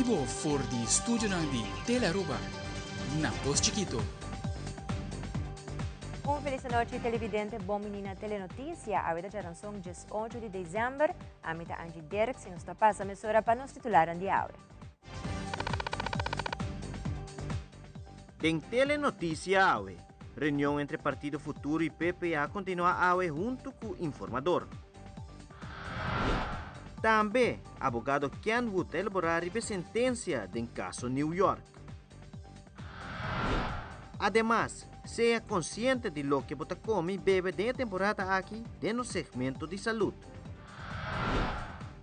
bibo for di studionan di Telearuba na Pos Chikito. Un feliz anochi televidente, bon bini na Telenoticia. Awe ta djaranson 18 di december. Ami ta Angie Derks y nos ta pasa mesora pa nos titularan di awe. Den Telenoticia awe, reunion entre Partido Futuro y PPA a continua awe hunto cu Informador. Tambe, abogado Kenwood ta elabora riba e sentencia den caso New York. Ademas, sea consciente di loke bo ta come y bebe den e temporada aki den nos segmento di salud.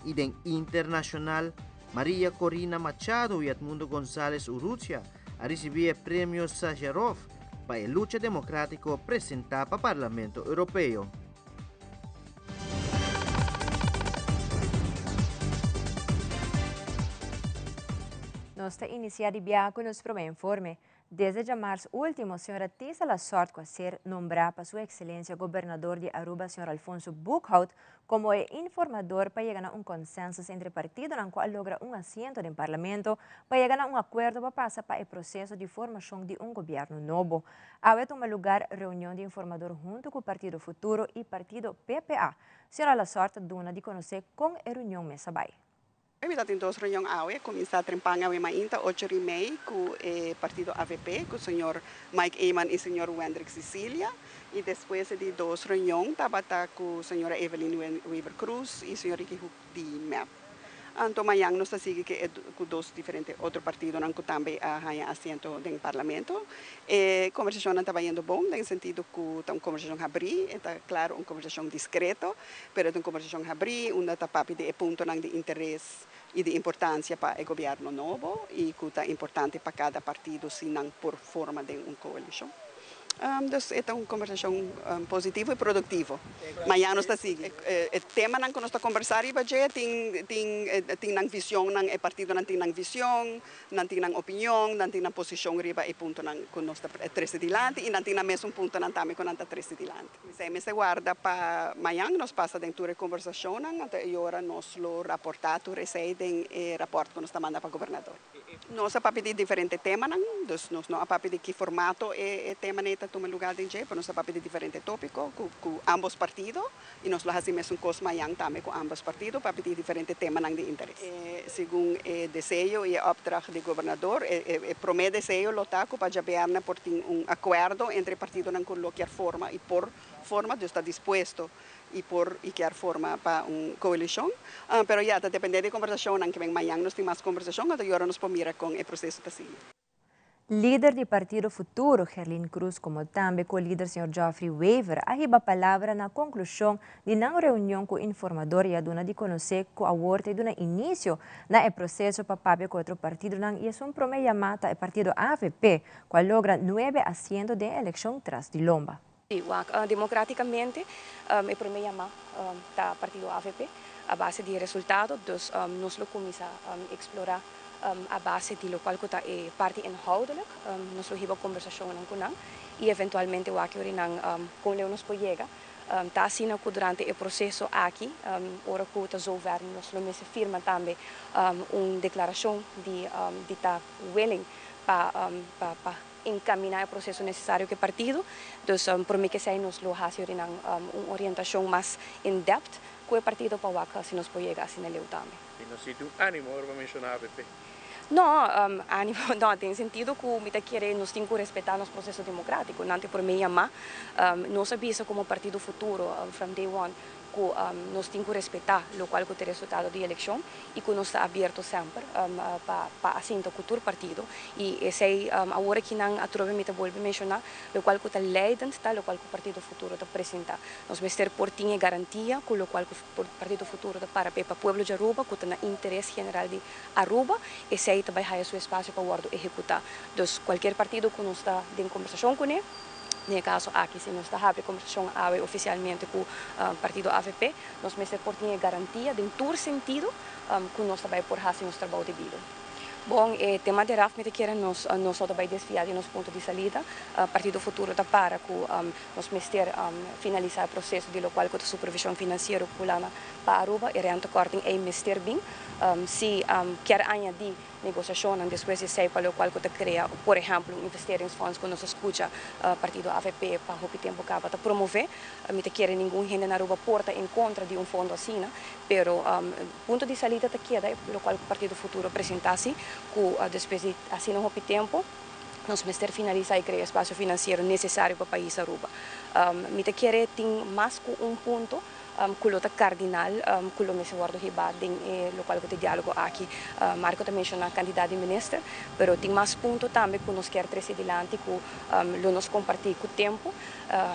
Y den internacional, Maria Corina Machado y Edmundo González Urrutia a ricibi e Premio Sakharov pa e lucha democratico presenta pa Parlamento Europeo. Nos ta inicia di biaha cu nos prome informe. Desde djamars ultimo, señora Tisa Lasort cu a ser nombra pa su excelencia Gobernador di Aruba, señor Alfonso Boekhoudt, como e informador pa yega na un consensus entre partidonan cu a logra un asiento den Parlamento pa yega na un acuerdo pa pasa pa e proceso di formacion di un gobierno nobo. Awe a tuma lugar reunion di informador hunto cu Partido Futuro y Partido PPA. Señora Lasort ta duna di conoce con e reunion mes a bay. Mi ta tin dos reunion awe, cuminsa trempan awe mainta ocho ora y mei cu e partido avp cu señor Mike Eman y señor Wendrick Cicilia y despues e di dos reunion tabata cu señora Evelyn Wever Croes y señor Ricky Hoek di mep. Anto mañan nos ta sigui ku e ku dos diferente otro partidonan ku tambe a haña asiento den parlamento. E kombersashonnan ta bayendo bon den sentido ku ta un kombersashon habrí, e ta klaro un kombersashon diskreto, pero e ta un kombersashon habrí unda ta papia di e puntonan di interes i di importansia pa e gobièrnu nobo i ku ta importante pa kada partido si nan por forma den un koalishon. Dus e ta un kombersashon positivo i produktivo. Mañana nos ta sigui. E temanan ku nos ta kombersá riba dje tin tin tin nan visionnan, e partidonan tin nan vision, nan tin nan opinion, nan tin nan posishon riba e puntonan ku nos ta trese dilanti i nan tin nan mesun puntonan tambe ku nan ta trese dilanti. Esei mester warda pa mañan nos pasa den tur e kombersashonnan, anto e ora nos lo raportá tur esei den e rapòrt ku nos ta manda pa gobernador. Nos a papia di diferente temanan, dus nos no a papia di ki formato e temanan ei ta tuma lugar den dje, pero nos a papia di diferente tópiko ku ambos partido i nos lo hasi mesun kos mañan tambe ku ambos partido, papia di diferente temanan di interes. Segun e deseo i e opdracht di gobernador, e promé deseo lo ta ku pa djabièrnè por tin un akuerdo entre e partidonan ku lo kier forma i por forma, dus ta dispuesto y por y kier forma pa un coalicion, pero ya ta depende di e conversacionnan ke ben mañan nos tin mas conversacion anto yora nos por mira con e proceso ta sigui. Lider di Partido Futuro, Gerlin Cruz como tambe co-lider señor Geoffrey Wever a hiba palabra na conclusion di nan reunion cu informador y a duna di conoce cu awor ta duna inicio na e proceso pa papia cu otro partidonan y esun prome yama ta e partido avp cu a logra nuebe asiento den eleccion tras di lomba. Sí, wak. Democraticamente e prome yama ta partido avp a base di e resultado, dus nos lo cuminsa explora a base di locual cu ta e parti inhoudelijk, nos lo hiba conversacionnan cu nan y eventualmente wak yori nan con leu nos por yega. Ta asina cu durante e proceso aki, ora cu ta zover nos lo mester firma tambe un declaracion di di ta willing pa pa. encamina e proceso necesario cu e partido. Dus prome cu esey nos lo haci ori nan un orientacion mas in depth cu e partido pa wak si nos por yega asina leu tambe. Y no sinti un animo ora bo menciona avp? No, animo no, den sentido cu mi ta kere nos tin cu respeta nos proceso democratico. Nan te prome yama, nos a bisa como Partido Futuro from day one ku nos tin ku respetá lokual ku ta e resultado di elekshon i ku nos ta abierto semper pa pa asinta ku tur partido i esei awor aki nan atrobe mi ta bolbe menshoná lokual ku ta leidend ta lokual ku Partido Futuro ta presentá. Nos mester por tin e garantia ku lokual ku Partido Futuro ta para p'e pa pueblo di Aruba ku ta na interes general di Aruba esei ta bai haya su espasio pa wòrdu ehekutá. Dus kualkier partido ku nos ta den kombersashon kuné. Den e kaso aki, si nos ta habri kombersashon awe ofisialmente ku partido avp, nos mester por tin e garantia den tur sentido ku nos ta bai por hasi nos trabou debido. Bon, e tema di raf mi ta kere nos nos no ta bai desviá di nos punto di salida. Partido Futuro ta para ku nos mester finalisá e proseso di lokual ku ta supervishon finansiero ku Hulanda pa Aruba. E rentekorting ei mester bin. Si kier añadí. Negociacionnan despues di esey pa locual cu ta crea, por ehempel, un investeringsfonds cu nos a scucha partido avp pa hopi tempo caba ta promove. Mi ta kere ningun hende na Aruba por ta en contra di un fondo asina, pero punto di salida ta keda locual cu Partido Futuro a presenta si, cu despues di asina hopi tempo nos mester finalisa y crea espacio financiero necesario pa pais Aruba. Mi ta kere tin mas cu un punto cu lo ta cardinal cu lo mester wordo hiba den e locual cu ta e dialogo aki. Marco ta menciona cantidad di minister, pero tin mas punto tambe cu nos kier trece dilanti cu lo nos comparti cu tempo.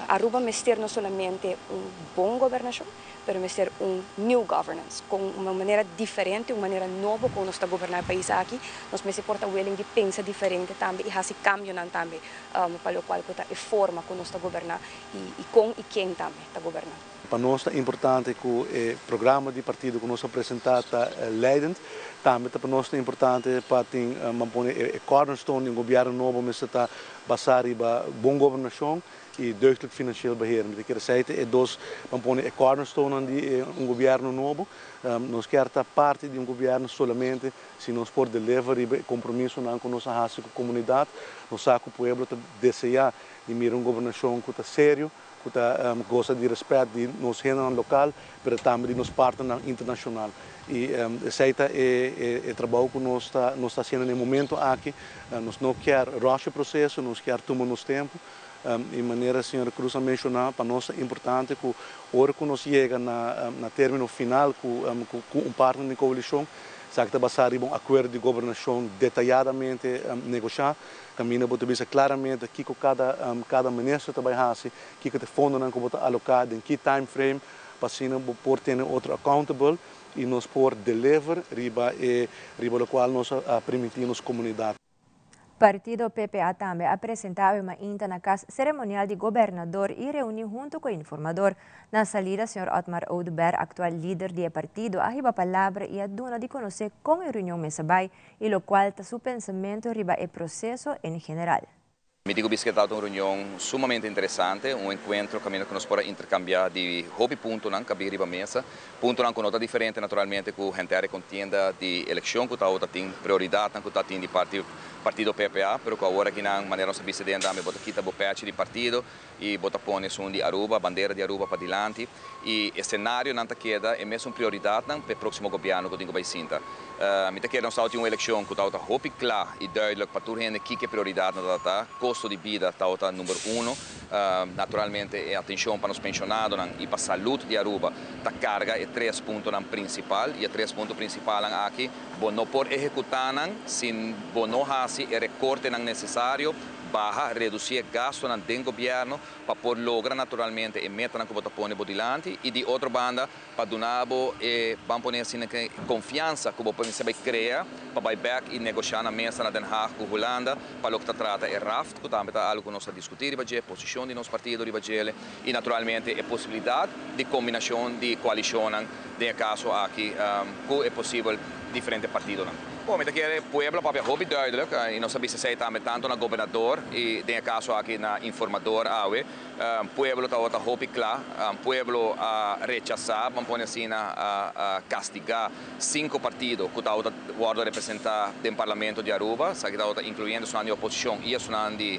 Aruba mester no solamente un bon gobernacion, pero mester un new governance, con un manera diferente, un manera nobo con nos ta goberna e pais aki. Nos mester por ta willing di pensa diferente tambe y haci cambionan tambe pa locual cu ta e forma cu nos ta goberna y con y ken tambe ta goberna. Pa nos ta importante cu e programa di partido cu nos a presenta ta leidend. Tambe ta pa nos ta importante pa tin pone e cornerstone di un gobierno nobo mester ta basa riba bon gobernacion y deugdelijk financieel beheer. Mi ta kere esey ta e dos, ban pone e cornerstone di un gobierno nobo. Nos kier ta parti di un gobierno solamente si nos por deliver riba e compromisonan cu nos a haci cu comunidad. Nos sa cu pueblo ta desea di mira un gobernacion cu ta serio, cu ta goza di respet di nos hendenan local, pero tambe di nos partnernan internacional. Y esey ta e trabou cu nos ta haciendo na e momento aki. Nos no kier rush e proceso, nos kier tuma nos tempo. Di manera señor Cruz a menciona, pa nos ta importante cu ora cu nos yega na termino final cu un partner di coalicion, esaki ta basa riba un acuerdo di gobernacion detayadamente negocia, caminda bo ta bisa claramente kico cada minister ta bay haci, kico ta e fondonan cu bo ta aloca, den ki time frame, pa asina bo por tene otro accountable y nos por deliver riba locual nos a permiti nos comunidad. Partido PPA tambe a presenta mainta na cas ceremonial di gobernador y reuni hunto cu informador. Na salida, señor Otmar Oduber, actual lider di partido, a hiba palabra y a duna di conoce con e reunion mes a bay y locual ta su pensamento riba e proceso en general. Mi ta bisa cu un reunion sumamente interesante, un encuentro caminda cu nos por intercambia di hopi puntonan cu riba mesa, puntonan cu no ta diferente naturalmente cu henter e contienda di eleccion cu ta tin prioridad cu ta tin di partido PPA, pero cu awor aki na manera nos bisa den tambe bo ta kita bo petje di partido y bo ta pone esun di Aruba, bandera di Aruba padilanti y scenarionan ta keda e mesun prioridadnan pa e proximo gobierno cu tin cu bay sinta. Mi ta kere nos tin un eleccion cu ta hopi cla y duidelijk pa tur hende kico prioridadnan ta. Costo di bida ta number 1. Naturalmente, e atencion pa e pensionadonan y pa salud di Aruba ta carga e tres puntonan principal y e tres punto principal aki bo no por ehecuta nan si bo no haci e recortenan necesario, baha, reduci gastonan den gobierno pa por logra naturalmente e metanan cu bo ta pone bo dilanti y di otro banda pa duna bo e, ban pone asina, cu confiansa cu bo por crea pa bay back y negocia na mesa na Den Haag cu Hulanda pa loke ta trata e RAFT, cu tambe ta algo cu nos a discuti riba dje, posicion di nos partido riba dje y naturalmente e posibilidad di combinacion di coalicion den caso aki cu e posibel diferente partidonan. Bom, mi kere pueblo papia hopi duidelijk y nos a bisa esey tambe tanto na gobernador y den caso aki na informador awe. Pueblo ta ota hopi cla, pueblo a rechasa, ban pone asina, a castiga cinco partido cu ta wordo representa den parlamento di Aruba, esaki ta incluyendo esunnan di oposicion y esunnan di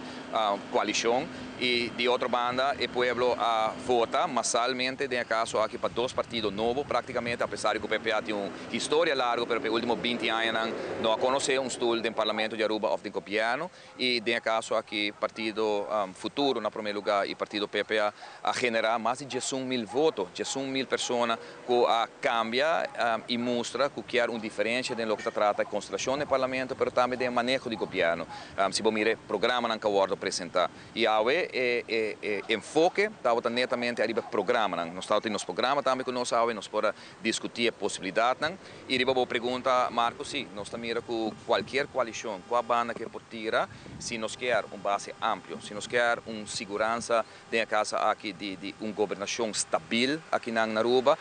coalicion y di otro banda e pueblo a vota masalmente den caso aki pa dos partido nobo practicamente, apesar di cu PPA tin un historia largo, pero pa ultimo 20 aña no a conoce un stoel den parlamento di Aruba of den gobierno y den caso aki partido Futuro na prome lugar y partido PPA a genera mas di 11 mil voto, 11 mil persona cu a cambia y mustra cu kier un diferencia den loke ta trata e constelacion di parlamento, pero tambe den maneho di gobierno. Si bo mira programanan cu a wordo presenta y awe e enfoke tabata netamente ariba programanan. Nos tabatin nos programa tambe cu nos awe nos por discuti e posibilidadnan. Y riba bo pregunta, Marco, si, nos ta mira cu cualkier coalicion, cual banda cu por tira, si nos kier un base amplio, si nos kier un seguransa den e caso aki di un gobernacion stabil aki na Aruba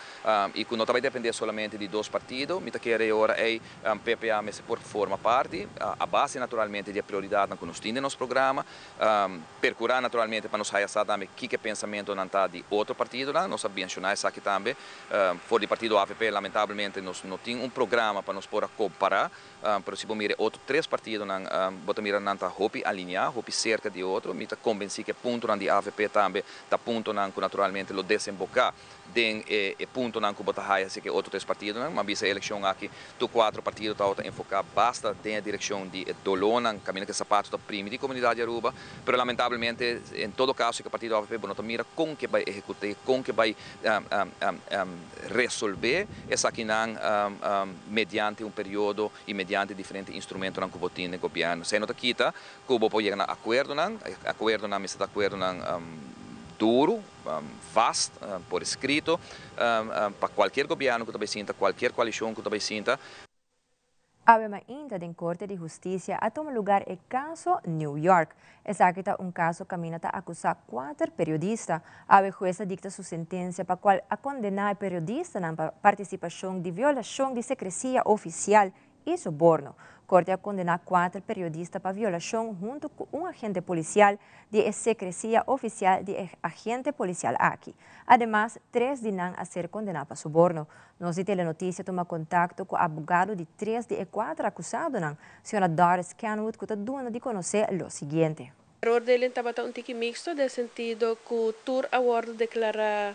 y cu no ta depende solamente di dos partido, mi ta kere ora e PPA mester por forma parti, a base naturalmente di prioridad cu nos tin den nos programa, percura naturalmente pa nos haya tambe kico pensamentonan ta di otro partidonan. Nos a menciona esaki tambe, for di partido AVP lamentablemente nos no tin un programa pa nos por compara. Pero si bo mira e otro tres partidonan, bo ta mira nan ta hopi alineá, hopi serka di otro. Mi ta konbensí ku e puntonan di avp tambe ta puntonan ku naturalmente lo desemboká den e e puntonan ku bo ta haya si ku e otro tres partidonan. M'a bisa e elekshon aki tur kuatro partido tabata enfoká basta den e direkshon di e dolónan kaminda ku e sapato ta primi di komunidat di Aruba. Pero lamentablemente en todo kaso ku e partido avp bo no ta mira kon ke bai ehekut'é, kon ke bai resolvé esakinan mediante un periodo i mediante diferente instrumentonan ku bo tin den gobièrnu. Esei no ta kita ku bo por yega na akuerdonan, e akuerdonan mester ta akuerdonan duru, vast, por eskrito, pa kualkier gobièrnu ku ta bai sinta, kualkier koalishon ku ta bai sinta. Awe mainta den Korte di Hustisia a tuma lugar e kaso New York. Esaki ta un kaso kaminda ta akusá kuater periodista. Awe hues a dikta su sentensia pa kual a kondená e periodistanan pa partisipashon di violashon di sekresia ofisial i soborno. Korte a kondená kuater periodista pa violashon huntu ku un agente polisial di e sekresia ofisial di e agente polisial aki. Ademas, tres di nan a ser kondená pa soborno. Nos di Telenotisia tuma kontakto ku abogado di tres di e kuater akusadonan, señora Doris Kenwood ku ta duna di konosé lo siguiente. Veroordeling tabata un tiki mixto den sentido cu tur a wordo declara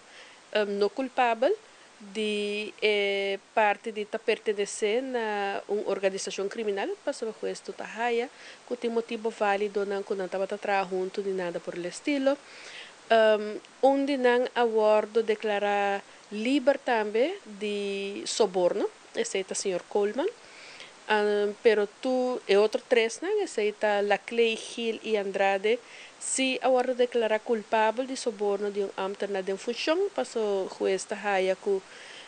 no culpabel di e parti di ta pertenece na un organisacion criminal pasobra hues no ta haya cu tin motibo validonan cu nan tabata traha hunto ni nada por el estilo. Un di nan a wordo declara liber tambe di soborno, esey ta señor Coleman. Pero tur e otro tresnan, esey ta Laclay, Gil y Andrade, si a wordo declara culpabel di soborno di un ambtenaar den funcion, paso hues ta haya cu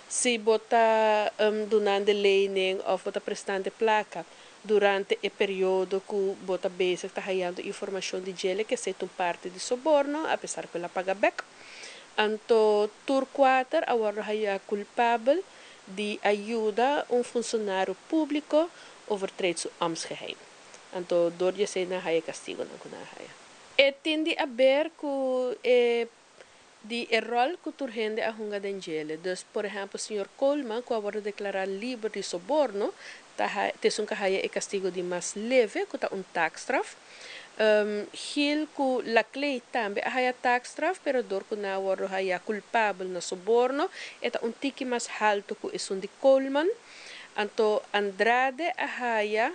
si bo ta dunando lening of bo ta prestando placa durante e periodo cu bo ta bezig ta hayando informacion di djele, cu esey ta un parti di soborno, apesar cu el a paga bek. Anto tur cuater a wordo haya culpabel di a yuda un funcionario publico overtreed su ambtsgeheim. Anto door di esey nan haya e castigonan cu nan a haya. E tin di haber cu e di e rol cu tur hende a hunga den djele. Dus por ehempel señor Coleman cu a wordo declara liber di soborno ta ta esun cu a haya e castigo di mas leve cu ta un taakstraf. Gil cu Laclay tambe a haya taakstraf, pero dor cu nan a wordo haya culpabel na soborno, e ta un tiki mas halto cu esun di Coleman. Anto Andrade a haya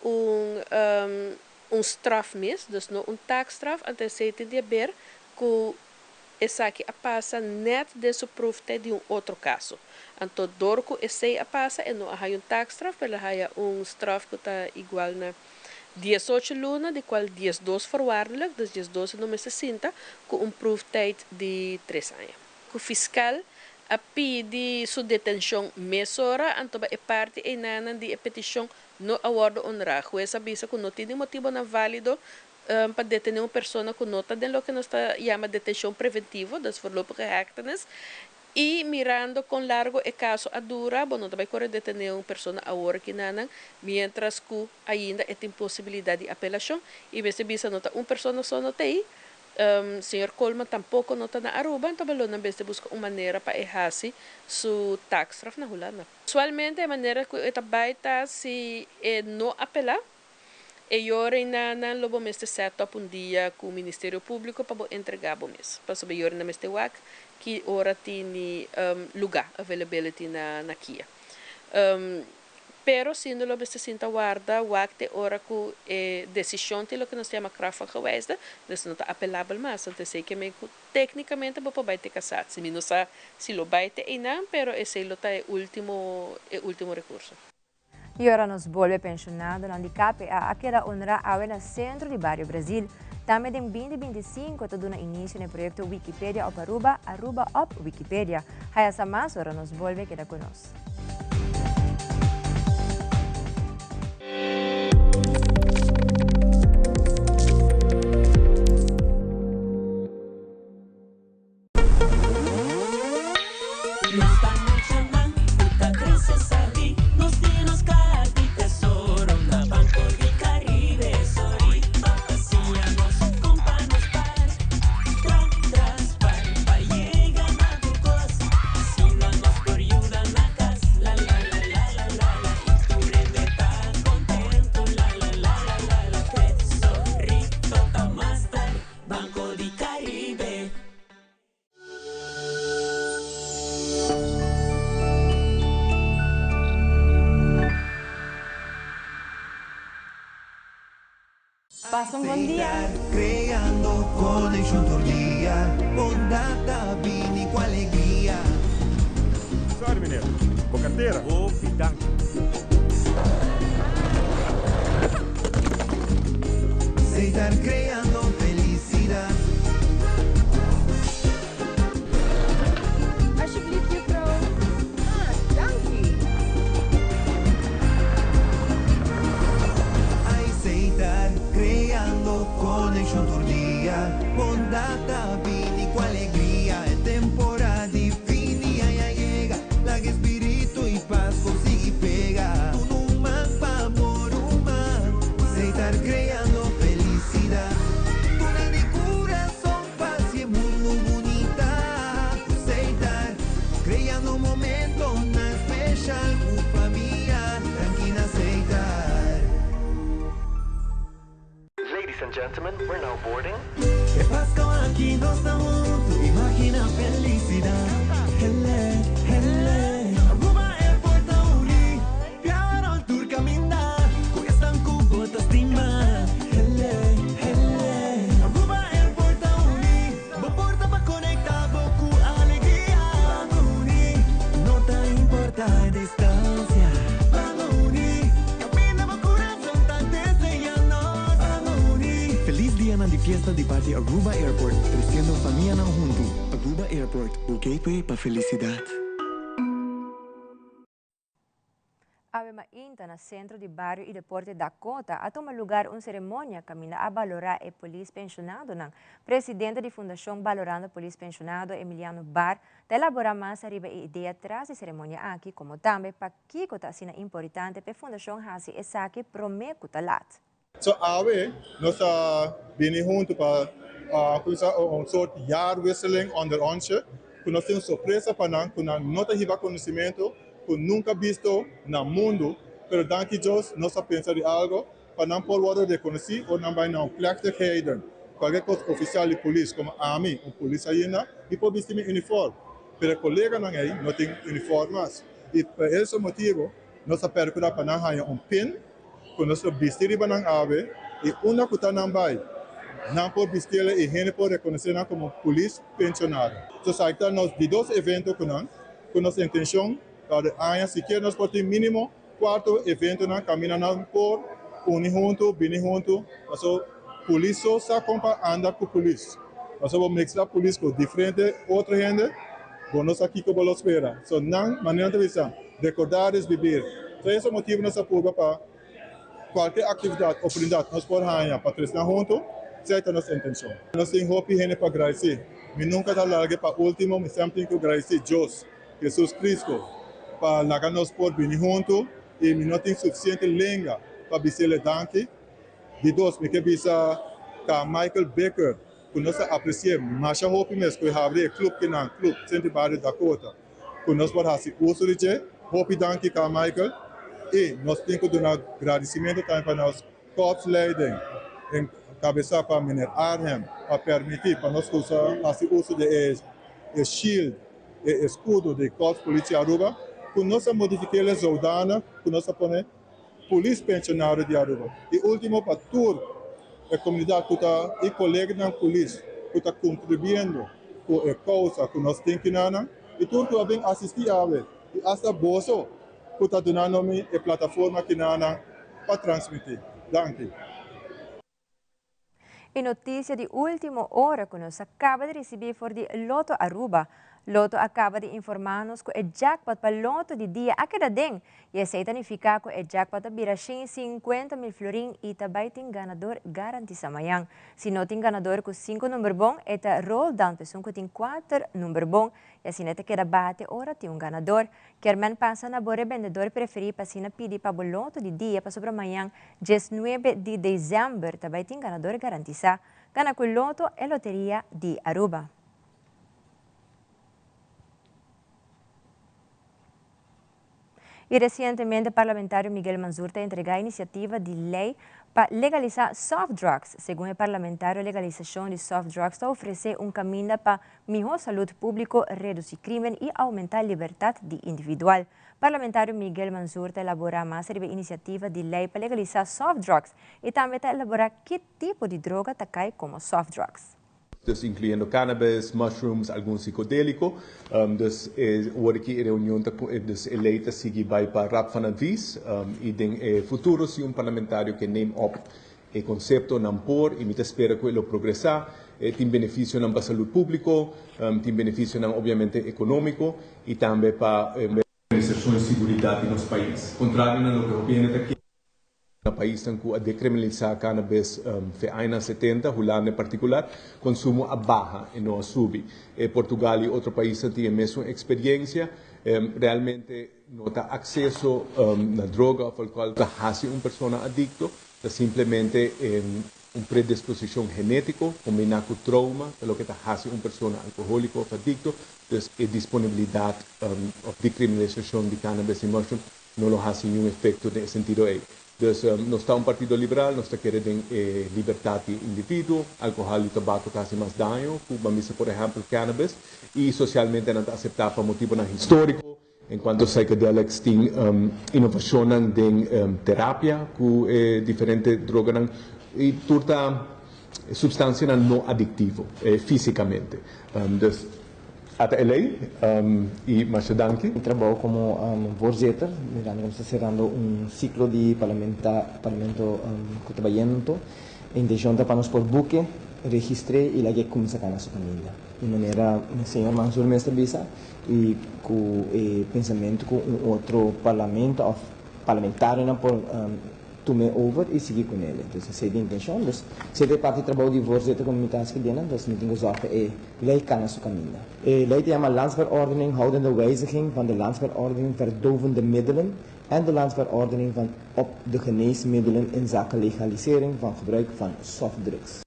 un un straf mes, dus no un taakstraf, anto esey tin di haber cu esaki a pasa net den su proeftijd di un otro caso. Anto dor cu esey a pasa e no a haya un taakstraf, pero el a haya un straf cu ta igual na 18 luna, di cual 12 voorwaardelijk, dus 12 e no mester sinta, cu un proeftijd di tres aña. Cu fiscal a pidi su detencion mesora, anto ba e parti eynanan di e peticion no a wordo honra. Hues a bisa cu no tin di motibonan valido pa detene un persona cu no ta den loke nos ta yama detencion preventivo, dus voorlopige hechtenis, y mirando con largo e caso a dura, bo no ta bay core detene un persona awor aki nanan, mientras cu ainda e tin posibilidad di apelacion, y mester bisa no ta un persona so no ta ey, señor Coleman tampoco no ta na Aruba, anto bo lo nan mester busca un manera pa e haci su taakstraf na Hulanda. Usualmente e manera cu e ta bay ta si e no apela, E yorenanan lo bo mester set up un dia cu Ministerio Publico pa bo entrega bo mes. Pasobra e yorenan mester wak ki ora tini luga, availability, na na kia. Pero siendo lo mester sinta warda wak te ora cu e decision tin loke nos ta yama kracht van gewijsde, dus no ta apelabel mas. Anto esey ke men cu tecnicamente bo por bay te cassatie. Mi no sa si lo bay te eynan, pero esey lo ta e ultimo e ultimo recurso. Y ora nos bolbe pensionadonan di KPA a keda honra awe na centro di Bario Brasil. Tambe den 2025 ta duna inicio na e proyecto Wikipedia op Aruba, Aruba op Wikipedia. Haya sa mas ora nos bolbe keda cu nos. Pasa un bon dia. Creando conexion tur dia, bondad ta bini cu alegria. Sorry meneer, bo cartera. Hopi danki. Seitar creando felicidad. Alsjeblieft juffrouw. Ah, danki. Seitar, creando conexion tur dia. Bondad ta bini cu alegria. E temporada di fin di aña a yega. Laga e spirito y Pasco sigui pega. Duna un man pa bo ruman. Seitar, creando felicidad. Duna di curason pa haci e mundo bunita. Cu Seitar, creando momentonan special cu famia. Danki na Seitar. Ladies and gentlemen, we're now boarding. E Pasco aki nos ta hunto, imagina felicidad. Hele, hele. Aruba Airport ta uni, biaha rond tur caminda, cu esnan cu bo ta stima. Hele, hele. Aruba Airport ta uni, bo porta pa conecta bo cu alegria. Ban uni, no ta importa e distancia. Ban uni, caminda bo curason ta desea nos. Ban uni. Feliz dianan di fiesta di parti Aruba Airport, treciendo famianan hunto. Aruba Airport, bo gateway pa felicidad. Awe mainta na Centro di Bario y Deporte Dakota a tuma lugar un ceremonia caminda a balora e polis pensionadonan. Presidente di Fundacion Balorando Polis Pensionado, Emiliano Bar, ta elabora mas ariba e idea tras di ceremonia aki como tambe pakico ta asina importante p'e fundacion haci esaki prome cu ta laat. So awe nos a bini huntu pa kuminsá un sort jaarwisseling onder onsje ku nos tin un sorpresa pa nan ku nan no ta hiba konosimentu ku nunka bisto na mundu pero danki Dios nos a pensa di algo pa nan por wòrdu rekonosí ora nan bai na un plechtigheden kualke kos ofisial di polis komo ami un polis ainda mi por bisti mi uniform pero e koleganan ei no tin uniform mas i pa eso motibu nos a perkurá pa nan haña un pin. Ku nos lo bisti riba nan awe i unda ku ta nan bai, nan por bisti'el i hende por rekonosé nan komo polis penshonado. So esaki ta nos di dos evento ku nan, ku nos intenshon pa de aña sikier nos por tin mínimo kuarto eventonan kaminda nan por uni huntu, bini huntu, paso polis so sa kon pa anda ku polis. Paso bo mezcla polis ku diferente otro hende, bo no sa kiko bo lo spera. So nan manera nan ta bisa. Recordar es vivir. Ta es e motibu nos a purba pa cualkier actividad, oportunidad nos por haña pa tres nan hunto, esei ta nos intencion. Nos tin hopi hende pa gradici. Mi nunca ta larga pa ultimo, mi semper tin cu gradici Dios, Jesus Cristo, pa laga nos por bini hunto y mi no tin suficiente lenga pa bisele danki. Di dos, mi ke bisa ta Michael Bikker cu nos ta apreci'e masha hopi mes cu e habri e club kinan, Club Centro Barrio Dakota. Ku nos por hasi uso di dje. Hopi danki Carmichael i nos tin ku duna gradisimentu tambe pa nos korpsleiding enkabesá pa Meneer Arnhem pa permití pa nos usa hasi uso di e e shield, e eskudo di Korpspolitie Aruba ku nos a modifik'é el zodanig ku nos a pone Polis Pensionario di Aruba. I ultimo pa tur e komunidat ku ta i koleganan polis ku ta kontribuiendo ku e kousa ku nos tin kinanan i tur ku a bin asisti awe i asta boso ku ta dunando mi e plataforma kinanan pa transmiti. Danki. E noticia di ultimo ora cu nos a caba di ricibi for di Lotto Aruba. Lotto a caba di informa nos cu e jackpot pa Lotto di dia a keda den y esey ta nifica cu e jackpot a bira 150 mil florin y ta bay tin ganador garantisa mayan. Si no tin ganador cu cinco number bon e ta roll down pa esun cu tin cuater number bon y asina e ta keda bate ora tin un ganador. Kermen pasa na bo rebendedor preferí pa asina pidi pa bo loto di dia pasobra mañan diesnuebe di dezèmber ta bai tin ganador garantisá. Gana ku Loto e loteria di Aruba. I resientemente parlamentario Miguel Mansur ta entregá inisiativa di lei pa legalisá soft drugs. Segun e parlamentario legalisashon di soft drugs ta ofresé un kaminda pa Mihó salud públiko, redusí krímen i oumentá libertat di individual. Parlamentario Miguel Mansur ta elabora mas riba iniciativa di ley pa legalisa soft drugs y tambe ta elabora ki tipo di droga ta cay como soft drugs. Dus incluyendo cannabis, mushrooms, algun psicodelico. Dus ora cu e reunion ta, dus e ley ta sigui bay pa Raad van Advies y den e futuro si un parlamentario ke neem op e concepto nan por y mi ta spera cu e lo progresa. E tin beneficionan pa salud publico, tin beneficionan obviamente economico y tambe pa organisacion y siguridad di nos pais. Contrario na loke hopi hende ta kere, na paisnan cu a decriminalisa cannabis fe añanan 70, Hulanda en particular, consumo a baha y no a subi. Portugal y otro paisnan tin e mesun experiencia. Realmente no ta acceso na droga of alcohol ta haci un persona adicto, ta simplemente un predisposicion genetico combina cu trauma ta loke ta haci un persona alcoholico of adicto. Dus e disponibilidad of decriminalisacion di cannabis y mushroom no lo haci niun efecto den e sentido ey. Dus nos ta un partido liberal, nos ta kere den e libertad di e individuo, alcohol y tabaco ta haci mas daño cu ban bisa por ehempel cannabis y socialmente nan ta acepta pa motibonan historico. En cuanto psychedelics tin innovacionnan den terapia cu e diferente droganan y tur ta substancianan no adictivo fisicamente. Dus ata e ley y masha danki. Mi trabou como voorzitter, mirando cu nos ta cerrando un ciclo di parlamento cu ta bayendo, e intencion ta pa nos por buke, registre y laga e cuminsa cana su caminda. Di manera señor Mansur mes ta bisa y cu e pensamento cu un otro parlamento of parlamentarionan por tum'e over y sigui cu nele. Entonces esey ta e intencion. Dus esey ta e parti di trabou di voorzitter cu mi ta haci den nan. Dus mi tin cu zorg pa e ley cana su caminda. E ley ta yama Landsverordening houdende wijziging van de Landsverordening verdovende middelen en de Landsverordening van op de geneesmiddelen inzake legalisering van gebruik van softdrugs.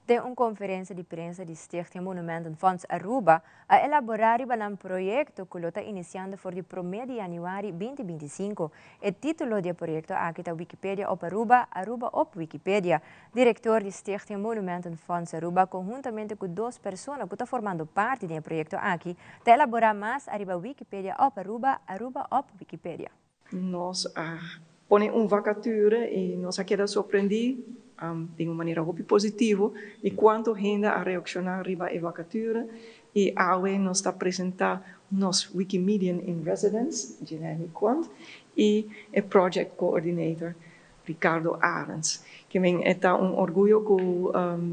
Den un conferencia di prensa di Stichting Monumentenfonds Aruba a elabora riba nan proyecto cu lo ta iniciando for di prome di januari 2025. E titulo di e proyecto aki ta Wikipedia op Aruba, Aruba op Wikipedia. Director di Stichting Monumentenfonds Aruba conhuntamente cu dos persona cu ta formando parti den e proyecto aki ta elabora mas ariba Wikipedia op Aruba, Aruba op Wikipedia. Nos a pone un vacature y nos a keda sorprendí den un manera hopi positivo di cuanto hende a reacciona riba e vacature y awe nos ta presenta nos Wikimedian in Residence, Jenny Quant, y e Project Coordinator, Ricardo Arends. Ke men e ta un orguyo cu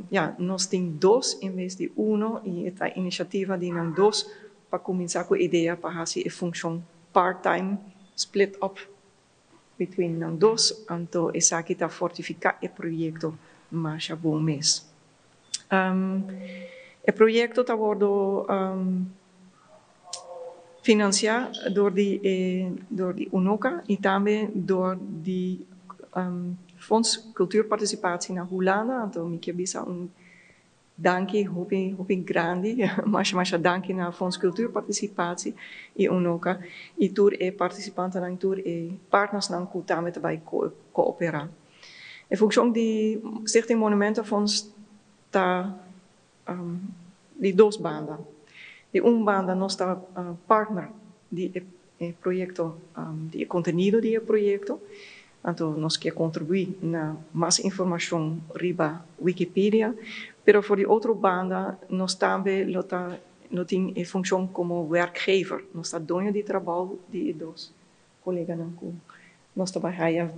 ya nos tin dos en bes di uno y e ta iniciativa di nan dos pa cuminsa cu idea pa haci e funcion part-time split up between nan dos, anto esaki ta fortifica e proyecto masha bon mes. E proyecto ta wordo financia door di e door di UNOCA y tambe door di Fonds Cultuurparticipatie na Hulanda, anto mi kier bisa un Danki hopi hopi grandi, masha masha danki na Fonds Cultuurparticipatie y UNOCA y tur e participantenan y tur e partnersnan cu tambe ta bay coopera. E funcion di Stichting Monumentenfonds ta di dos banda. Di un banda nos ta partner di e proyecto, di e contenido di e proyecto. Anto nos kier kontribuí na mas informashon riba Wikipedia, pero for di otro banda nos tambe lo ta lo tin e funshon komo werkgever. Nos ta doño di trabou di e dos koleganan ku nos ta bai haya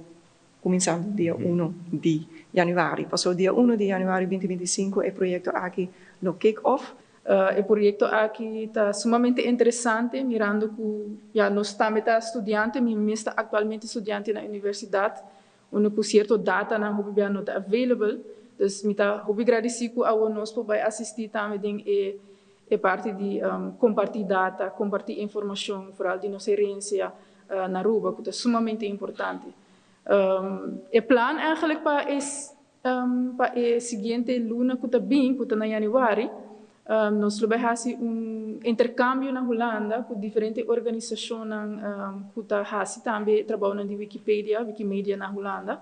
kuminsando dia uno di yanüari. Pasobra dia uno di yanüari binti 25 e proyekto aki lo kick off. E proyecto aki ta sumamente interesante mirando cu ya nos tambe ta studiante, mi mes ta actualmente studiante na universidad unda cu cierto datanan hopi bia no ta available, dus mi ta hopi gradici cu awor nos por bay asisti tambe den e e parti di comparti data, comparti informacion vooral di nos herencia na Aruba cu ta sumamente importante. E plan eigenlijk pa e Pa e siguiente luna ku ta bin, ku ta na yanüari, nos lo bai hasi un interkambio na Hulanda ku diferente organisashonnan ku ta hasi tambe trabounan di Wikipedia, Wikimedia na Hulanda.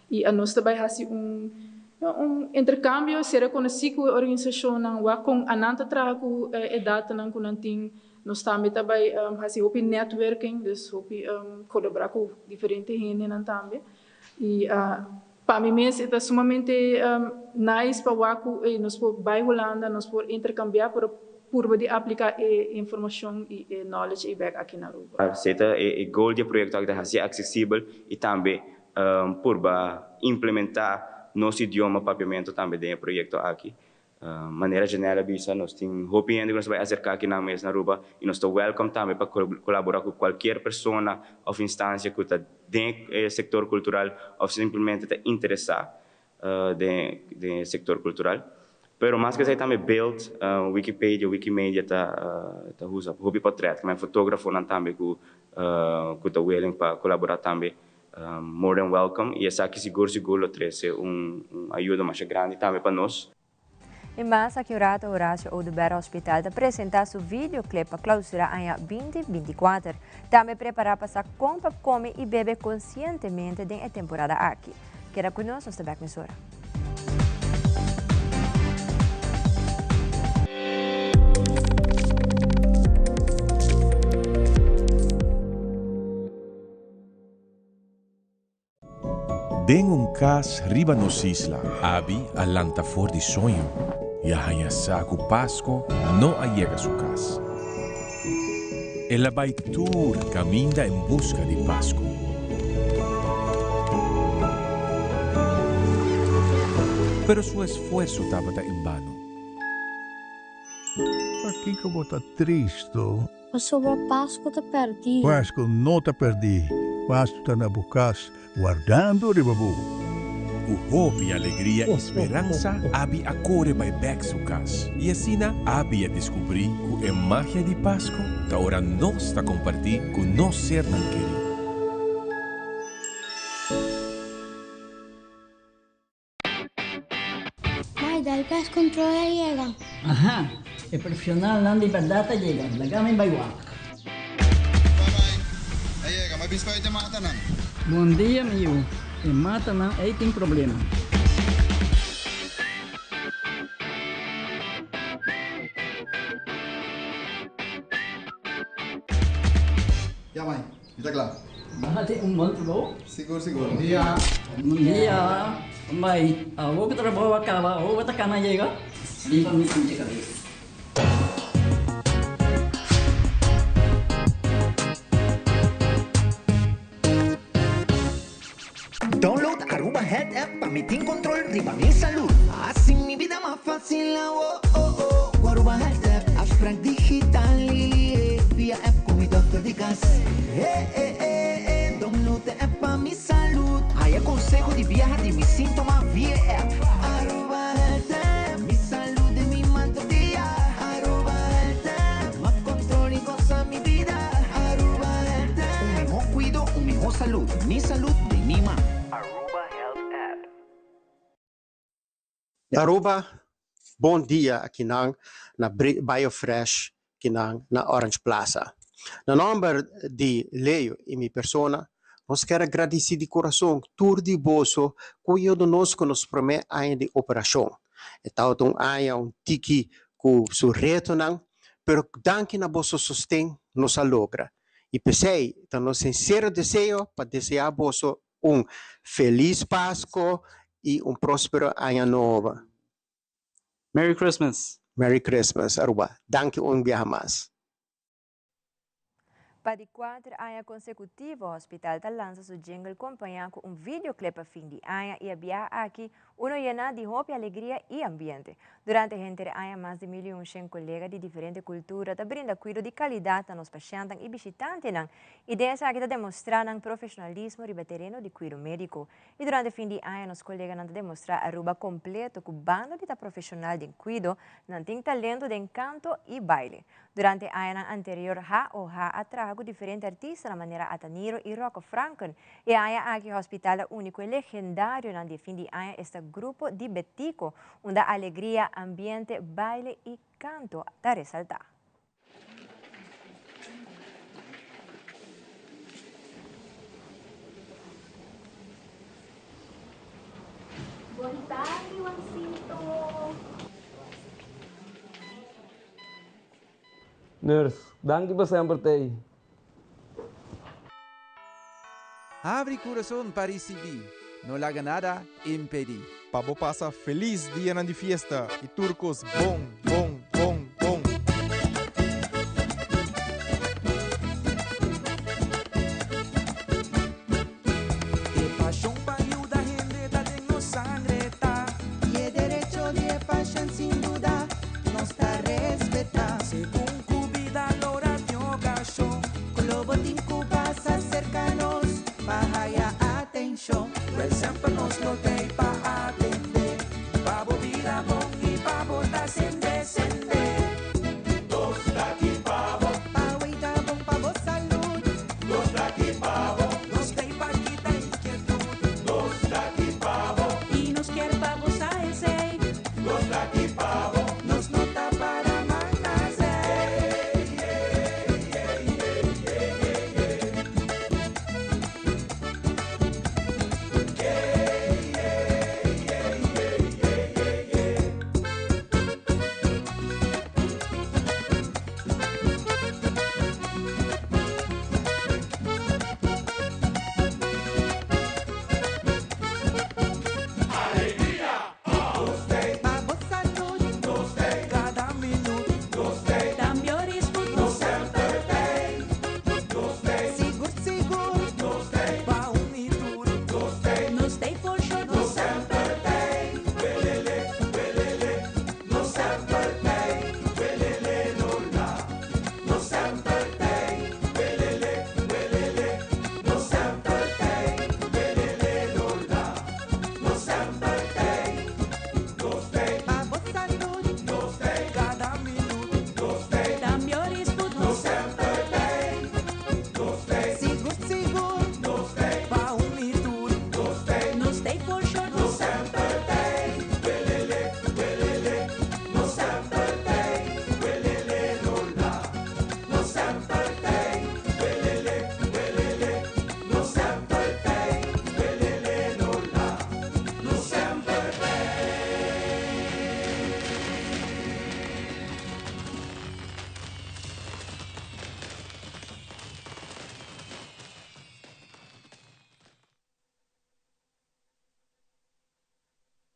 I anos ta bai hasi un un interkambio, sera konosí ku e organisashonnan, wak kon anan ta traha ku e datanan ku nan tin. Nos tambe ta bai hasi hopi networking, dus hopi kolaborá ku diferente hendenan tambe. I pa mi mes e ta sumamente nice pa wak ku nos por bai Hulanda, nos por interkambiá, pero purba di apliká e informashon i e knowledge ei bèk aki na Aruba. Esei ta e goal di e proyekto aki, ta hasié aksesibel i tambe purba implementá nos idioma papiamentu tambe den e proyekto aki. Manera Janelle a bisa, nos tin hopi hende ku nos ta bai aserká aki nan mes na Aruba i nos ta wèlkòm tambe pa kolaborá ku kualkier persona òf instansia ku ta den e sektor kultural òf simplemente ta interesá den e sektor kultural. Pero mas ku esei tambe beeld, Wikipedia, Wikimedia ta ta usa hopi pòtrèt, men fotógrafonan tambe ku ku ta willing pa kolaborá tambe More than welcome y esaki sigur sigur lo trece un ayuda masha grandi tambe pa nos. Y mas aki un rato Horacio Oduber Hospital ta presenta su videoclip pa clausura aña 2024. Tambe prepara pa sa con pa come y bebe conscientemente den e temporada aki. Keda cu nos, nos ta bek mesora. Den un kas riba nos isla. Abi a lanta for di soño i a haña sa ku Pasko no a yega su kas. El a bai tur kaminda en buska di Pasko. Pero su esfuerso tabata en bano. Pakiko bo ta tristu? Pasobra Pasku ta pèrdí. Pasku no ta pèrdí. Pasku ta na bo kas, wardando riba bo. Ku hopi alegria i speransa, Abi a kore bai bèk su kas. I asina Abi a deskubrí ku e magia di Pasku ta ora nos ta kompartí ku nos sernan kerí. Mai, dal pest control a yega. Aha, e profesionalnan di berdad a yega. Laga mi bai wak. Bye bye. A yega, mi a bisa pa e matanan. Bon dia, mi yu. E matanan ei tin problema. Ya, mai. Mi ta kla. Nan a tin un bon trabou. Sigur, sigur. Bon dia. Bon dia. Bai, awor ku trabou a kaba, awor bo ta kana yega? Lipa mi sinti kabes. Download Aruba Health App pa mi tin control riba mi salud. Haci mi bida mas facil awo oh oh cu Aruba Health App. Afspraak digital via app cu mi dokter di cas. Eh eh eh eh download e app pa mi salud. Haya conseho di biaha di mi sintoma via e app. Aruba Health App, mi salud den mi man tur dia. Aruba Health App, mas control y goza mi bida. Aruba Health App. Un miho cuido, un miho salud. Mi salud den mi man. Aruba Health App. Aruba, bon dia akinan na Biofresh kinan na Orange Plaza. Na nomber di Leo y mi persona, nos kier a gradici di corazon tur di boso cu yuda nos cu nos prome aña di operacion. E tabata un aña un tiki cu su retonan, pero danki na boso sosten nos a logra. Y p'esey ta nos sincero deseo pa desea boso un Feliz Pasco y un prospero Aña Nobo. Merry Christmas! Merry Christmas Aruba. Danki un biaha mas. Pa di kuater aña konsekutivo hospital ta lansa su jingle kompañá ku un videoclip pa fin di aña i e biaha aki uno yená di hopi alegria i ambiente. Durante henter e aña mas di 1100 kolega di diferente kultura ta brinda kuido di kalidat na nos pashèntnan i bishitantenan i den esaki ta demostrá nan profeshonalismo riba tereno di kuido médiko. I durante fin di aña nos koleganan ta demostrá Aruba kompleto ku banda di ta profeshonal den kuido, nan tin talento den kanto i baile. Durante añanan anterior HOH a traha ku diferente artistanan manera Ataniro i Rocco Franken. E aña aki hospital a uni ku e legendarionan di e fin di aña esta Grupo di Betico, unda alegria, ambiente, baile i kanto ta resaltá. Bon tardi, Juancito. Nurse, danki pa semper t'ei. Habri kurason pa risibí, no laga nada impedí. Pa bo pasa felis dianan di fiesta y tur cos bon, bon, bon, bon. E pashon pa yuda hende ta den nos sangre ta. Y e derecho di e pashent sin duda nos ta respeta. Segun cu bida lora tin ocasion. Cu lo bo tin cu pasa cerca nos pa haya atencion. Wel semper nos lo t'ey pa atende. Pa bo bira bon y pa bo ta sende sende. Nos ta aki pa bo. Pa weita bon pa bo salud. Nos ta aki pa bo. Nos t'ey pa kita inquietud. Nos ta aki pa bo. Y nos kier pa bo sa esey. Nos ta aki pa bo. Nos no ta para mata. Alegria! Nos t'ey. Pa bo salud. Nos t'ey. Cada minuut. Nos t'ey. Cambio disfrut. Nos semper t'ey. Nos t'ey. Sigur sigur. Nos t'ey. Pa un y tur. Nos t'ey. Nos t'ey for sure. Nos semper t'ey. Welele, welele. Nos semper t'ey. Welele lola. Nos semper t'ey. Welele, welele. Nos semper t'ey. Welele lola. Nos semper t'ey. Nos t'ey. Pa bo salud. Nos t'ey. Cada minuut. Nos t'ey. Cambio disfrut. Nos semper t'ey. Nos t'ey. Sigur sigur. Nos t'ey. Pa un y tur. Nos t'ey. Nos t'ey for sure. Nos semper t'ey. Welele, welele. Nos semper t'ey. Welele lola. Nos semper t'ey. Welele, welele. Nos semper t'ey. Welele lola. Nos semper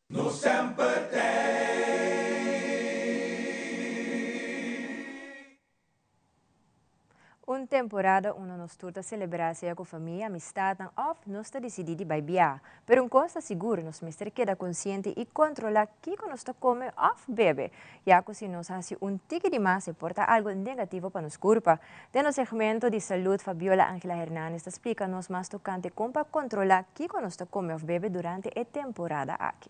Nos semper Un temporada unda nos tur ta celebra sea cu famia, amistadnan of nos ta dicidi di bay bia. Pero un cos ta sigur, nos mester keda consciente y controla kico nos ta come of bebe, ya cu si nos haci un tiki di mas e por ta algo negativo pa nos curpa. Den nos segmento di salud Fabiola Angela Hernandez ta splica nos mas tocante con pa controla kico nos ta come of bebe durante e temporada aki.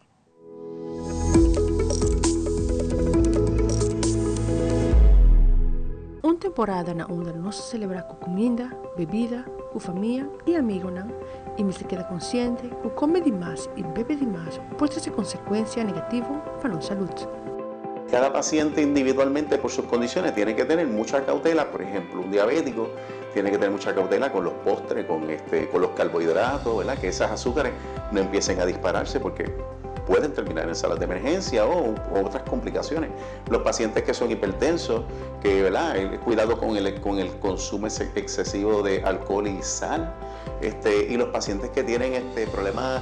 Un temporada na unda nos ta celebra cu cuminda, bebida, cu famia y amigonan y mester keda consciente cu come di mas y bebe di mas por trece consecuencia negativo pa nos salud. Cada paciente individualmente por sus condiciones tiene que tener mucha cautela, por ejemplo, un diabético tiene que tener mucha cautela con los postres, con, este, con los carbohidratos, ¿verdad? Que esas azúcares no empiecen a dispararse porque pueden terminar en salas de emergencia o, o otras complicaciones. Los pacientes que son hipertensos, que, ¿verdad? El cuidado con el, con el consumo excesivo de alcohol y sal. Este, y los pacientes que tienen este, problemas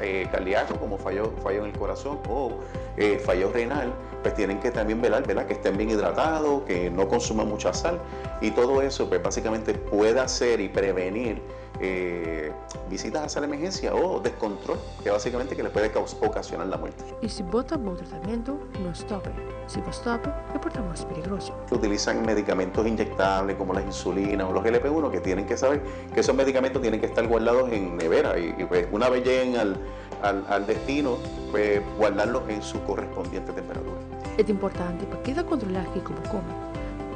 eh, cardíacos, como fallo, fallo en el corazón o eh, fallo renal, pues tienen que también velar, ¿verdad? Que estén bien hidratados, que no consuman mucha sal y todo eso, pues básicamente puede hacer y prevenir eh, visitas a sala de emergencia o descontrol, que básicamente que les puede ocasionar la muerte. Y si bo ta bou tratamiento, no stop. Si bo stop, e por ta mas peligroso. Que utilizan medicamentos inyectables como las insulinas o los GLP-1 que tienen que saber que esos medicamentos tienen que estar guardados en nevera y, pues, una vez lleguen al, al, al destino, pues guardarlos en su correspondiente temperatura. Ta importante pa keda controla kico bo come,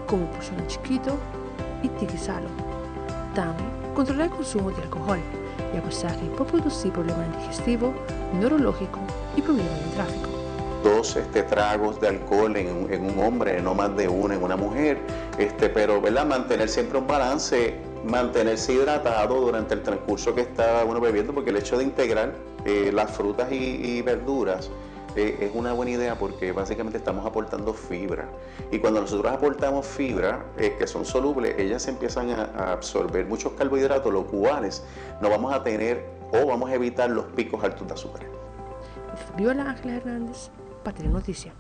come porcion chikito y tiki salo. Tambe, controla e consumo di alcohol, ya cu esaki por produci problema digestivo, neurologico y problema di trafico. Dos este, tragos de alcohol en, en un hombre, no más de uno en una mujer, este, pero ¿verdad? mantener siempre un balance, mantenerse hidratado durante el transcurso que está uno bebiendo, porque el hecho de integrar eh, las frutas y, y verduras Eh, es una buena idea porque básicamente estamos aportando fibra. Y cuando nosotros aportamos fibra, eh, que son solubles, ellas empiezan a, absorber muchos carbohidratos, los cuales no vamos a tener o vamos a evitar los picos altos de azúcar. Viola Ángela Hernández, Patria Noticia.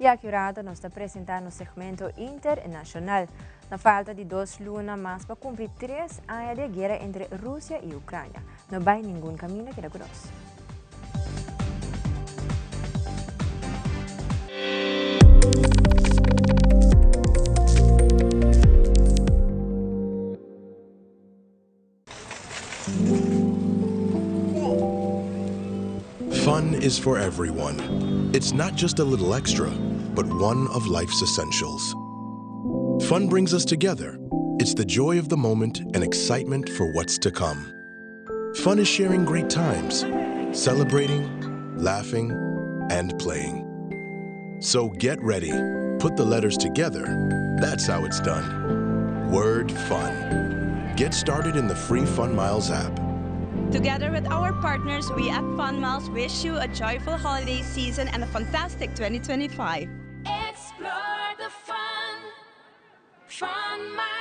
Y aki un rato nos ta presenta nos segmento internacional. Na falta di dos luna mas pa cumpli tres aña di e guera entre Rusia y Ucrania. No bay ningun caminda keda cu nos. Fun is for everyone. It's not just a little extra, but one of life's essentials. Fun brings us together. It's the joy of the moment and excitement for what's to come. Fun is sharing great times, celebrating, laughing, and playing. So get ready. Put the letters together. That's how it's done. Word fun. Get started in the free Fun Miles app. Together with our partners, we at Fun Miles wish you a joyful holiday season and a fantastic 2025. Explore the fun. Fun Miles.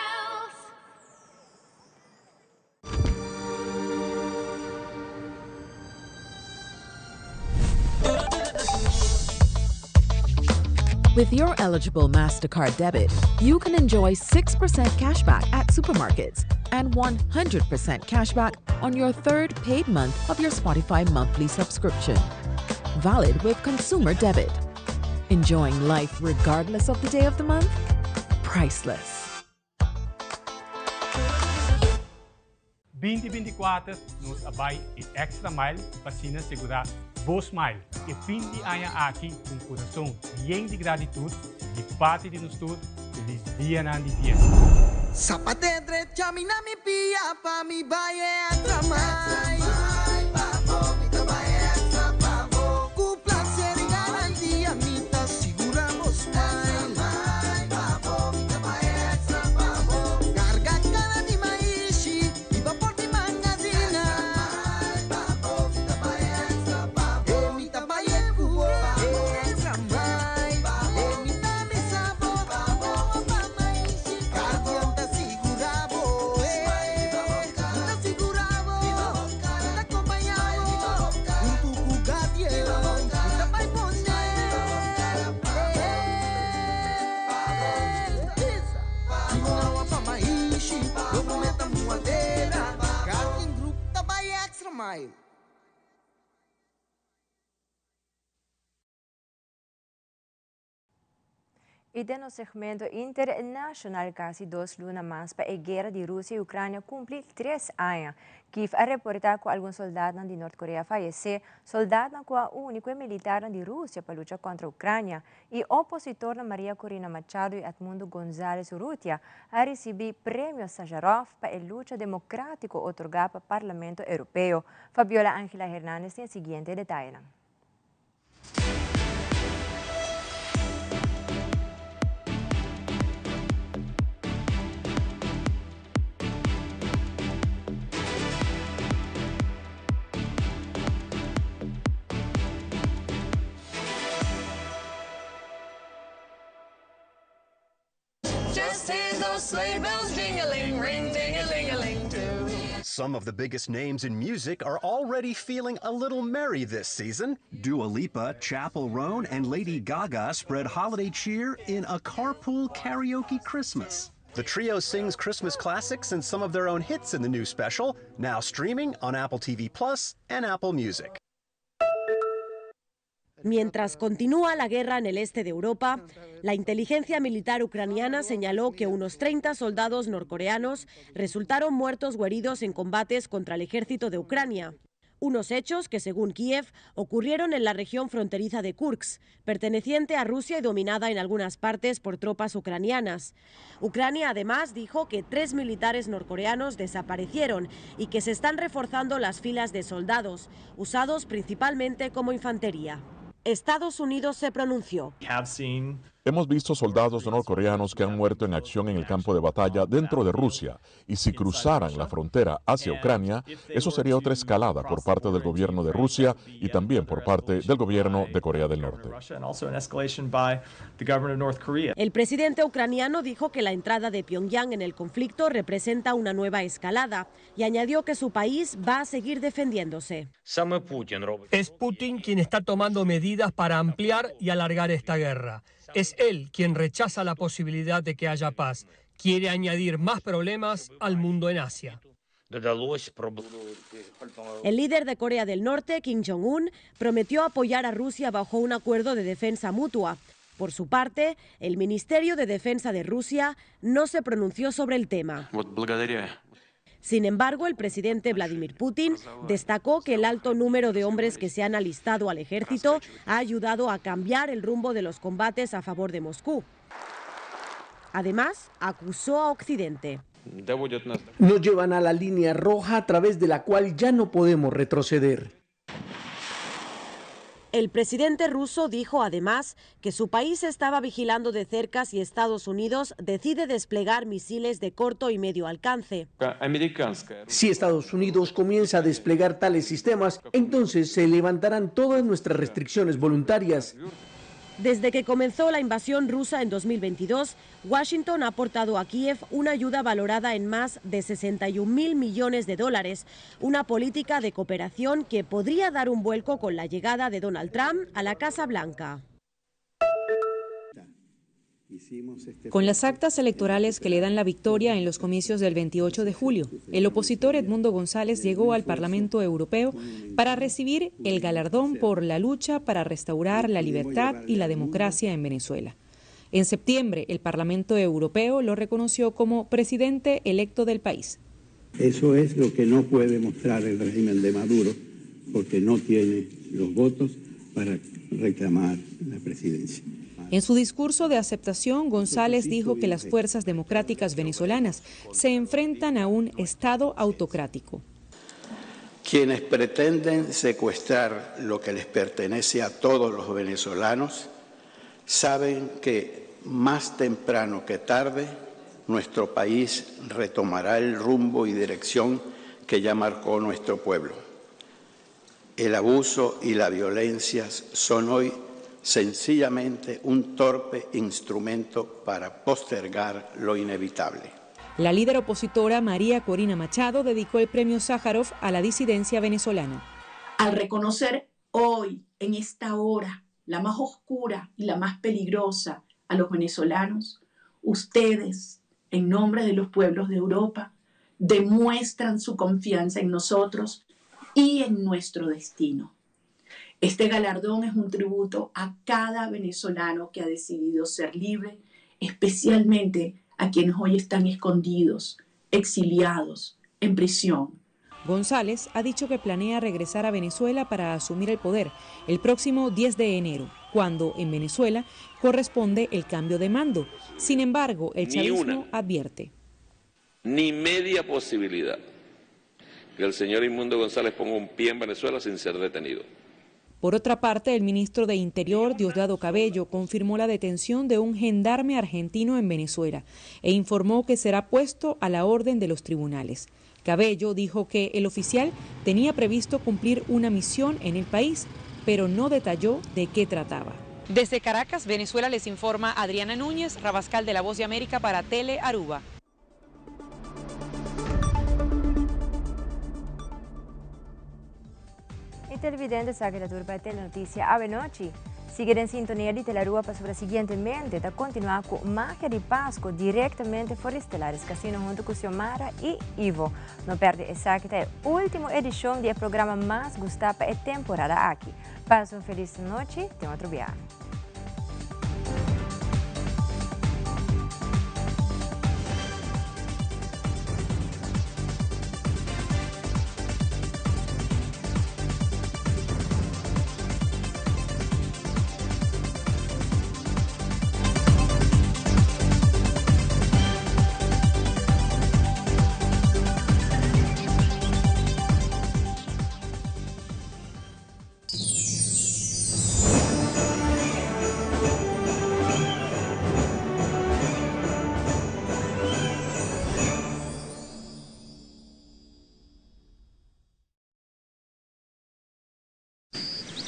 With your eligible MasterCard debit, you can enjoy 6% cashback at supermarkets and 100% cashback on your third paid month of your Spotify monthly subscription. Valid with consumer debit. Enjoying life regardless of the day of the month? Priceless. 2024 nos a bai e extra mile pa asina segurá bo smile e fin di aña aki ku un kurason yen di gratitut di parti di nos tur, felis dianan di fiesta. Sapate drecha mi na mi pia pa mi bai e extra mile. Ku placer y garantia mi ta sigura bo smile. Carga cana di maishi y bapor di mangazina. E mi ta bai e cu bo extra mile. E mi ta bisa bo Guardian ta sigura bo. Mi ta sigura bo. Mi ta acompaña bo. Hunto cu Guardian mi ta bai pone. Y den nos segmento internacional casi dos luna mas pa e guera di Rusia y Ucrania cumpli tres aña. Kiev a reporta cu algun soldaatnan di Nort Korea a fayece, soldaatnan cu a uni cu e militarnan di Rusia pa lucha contra Ucrania y opositornan Maria Corina Machado y Edmundo González Urrutia a ricibi Premio Sajarov pa e lucha democratico otorga pa Parlamento Europeo. Fabiola Angela Hernandez tin e siguiente detayenan. Just hear those sleigh bells jingling, ring ding-a-ling-a-ling too. Some of the biggest names in music are already feeling a little merry this season. Dua Lipa, Chappell Roan, and Lady Gaga spread holiday cheer in a carpool karaoke Christmas. The trio sings Christmas classics and some of their own hits in the new special, now streaming on Apple TV Plus and Apple Music. Mientras continúa la guerra en el este de Europa, la inteligencia militar ucraniana señaló que unos 30 soldados norcoreanos resultaron muertos o heridos en combates contra el ejército de Ucrania. Unos hechos que, según Kiev, ocurrieron en la región fronteriza de Kursk, perteneciente a Rusia y dominada en algunas partes por tropas ucranianas. Ucrania además dijo que tres militares norcoreanos desaparecieron y que se están reforzando las filas de soldados, usados principalmente como infantería. Estados Unidos se pronunció. Have seen Hemos visto soldados norcoreanos que han muerto en acción en el campo de batalla dentro de Rusia y si cruzaran la frontera hacia Ucrania, eso sería otra escalada por parte del gobierno de Rusia y también por parte del gobierno de Corea del Norte. El presidente ucraniano dijo que la entrada de Pyongyang en el conflicto representa una nueva escalada y añadió que su país va a seguir defendiéndose. Es Putin quien está tomando medidas para ampliar y alargar esta guerra. Es él quien rechaza la posibilidad de que haya paz. Quiere añadir más problemas al mundo en Asia. El líder de Corea del Norte, Kim Jong-un, prometió apoyar a Rusia bajo un acuerdo de defensa mutua. Por su parte, el Ministerio de Defensa de Rusia no se pronunció sobre el tema. Sin embargo, el presidente Vladimir Putin destacó que el alto número de hombres que se han alistado al ejército ha ayudado a cambiar el rumbo de los combates a favor de Moscú. Además, acusó a Occidente. Nos llevan a la línea roja a través de la cual ya no podemos retroceder. El presidente ruso dijo además que su país estaba vigilando de cerca si Estados Unidos decide desplegar misiles de corto y medio alcance. Si Estados Unidos comienza a desplegar tales sistemas, entonces se levantarán todas nuestras restricciones voluntarias. Desde que comenzó la invasión rusa en 2022, Washington ha aportado a Kiev una ayuda valorada en más de 61 mil millones de dólares, una política de cooperación que podría dar un vuelco con la llegada de Donald Trump a la Casa Blanca. Con las actas electorales que le dan la victoria en los comicios del 28 de julio, el opositor Edmundo González llegó al Parlamento Europeo para recibir el galardón por la lucha para restaurar la libertad y la democracia en Venezuela. En septiembre, el Parlamento Europeo lo reconoció como presidente electo del país. Eso es lo que no puede mostrar el régimen de Maduro, porque no tiene los votos para reclamar la presidencia. En su discurso de aceptación, González dijo que las fuerzas democráticas venezolanas se enfrentan a un Estado autocrático. Quienes pretenden secuestrar lo que les pertenece a todos los venezolanos saben que más temprano que tarde nuestro país retomará el rumbo y dirección que ya marcó nuestro pueblo. El abuso y la violencia son hoy sencillamente un torpe instrumento para postergar lo inevitable. La líder opositora María Corina Machado dedicó el premio Sájarov a la disidencia venezolana. Al reconocer hoy, en esta hora, la más oscura y la más peligrosa a los venezolanos, ustedes, en nombre de los pueblos de Europa, demuestran su confianza en nosotros y en nuestro destino. Este galardón es un tributo a cada venezolano que ha decidido ser libre, especialmente a quienes hoy están escondidos, exiliados, en prisión. González ha dicho que planea regresar a Venezuela para asumir el poder el próximo 10 de enero, cuando en Venezuela corresponde el cambio de mando. Sin embargo, el chavismo ni una, advierte. Ni media posibilidad que el señor Inmundo González ponga un pie en Venezuela sin ser detenido. Por otra parte, el ministro de Interior, Diosdado Cabello, confirmó la detención de un gendarme argentino en Venezuela e informó que será puesto a la orden de los tribunales. Cabello dijo que el oficial tenía previsto cumplir una misión en el país, pero no detalló de qué trataba. Desde Caracas, Venezuela, les informa Adriana Núñez, Rabascal de La Voz de América para Tele Aruba. E televidente sa cu tur pa Telenoticia awe nochi. Sigui den sintonia di Telearuba pasobra siguientemente ta continua cu Magia di Pasco directamente for di Stellaris Casino hunto cu Xiomara y Ivo. No perde esaki ta e ultimo edicion di e programa mas gusta pa e temporada aki. Pasa un feliz nochi, te otro biaha.